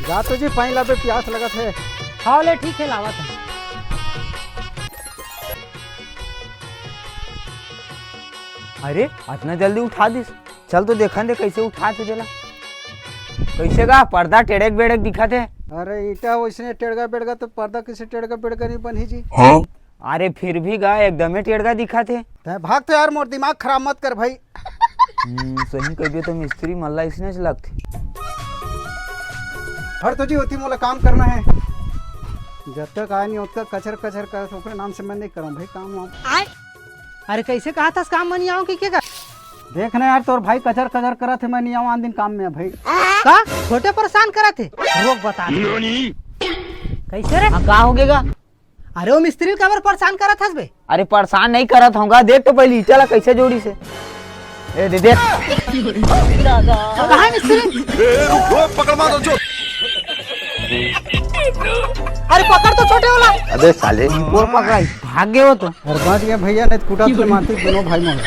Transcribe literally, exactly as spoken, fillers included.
जा तो जी, पानी लाबे, प्यास लगत हे। हाँ ले, ठीक हे, लावत हँव। अरे, अतना जल्दी उठा दिस। चल तो देखन दे, कइसे उठाथे तेला। कइसे गा, पर्दा टेड़क बेड़क दिखत हे। अरे, ईंटा वइसने टेड़गा बेड़गा, तो पर्दा कइसे टेड़गा बेड़गा नइ बनही जी? हाँ? अरे, फिर भी गा, एकदमे टेड़गा दिखत हे। तैं भाग तो यार, मोर दिमाग खराब मत कर भाई। हम्म, सही कहिबे तो मिस्त्री मन ला अइसनेच लगथे। हट तो जी, ओती मोला काम करना हे। जब तक आय नहीं, ओतका कचर कचर करत, ओकरे नाम से मैं नहीं करँव भाई काम वाम। अरे, कइसे कहत हस काम म नइ आवँव कहिके गा? देख ना यार, तोर भाई कचर कचर करत हे, मैं नइ आवँव आन दिन काम में भाई। का? छोटे परेशान करत हे? रोक बता। कइसे रे? हाँ, का होगे गा? अरे, ओ मिस्त्री ल काबर परेशान करत हस बे? अरे, परेशान नइ करत हँव गा, देख तो पहिली ईंटा ला कइसे जोड़िस हे। ए, दे, दे। कहाँ हे मिस्त्री? ए, रुक, रुक, पकड़ मार दो, जो। अरे, पकड़ तो छोटे वाला। अबे साले। कोन पकड़ाही? भाग गे वो तो। अरे, बाँच गे भइया, नहीं तो कुटा तो मारती दोनों भाई मन।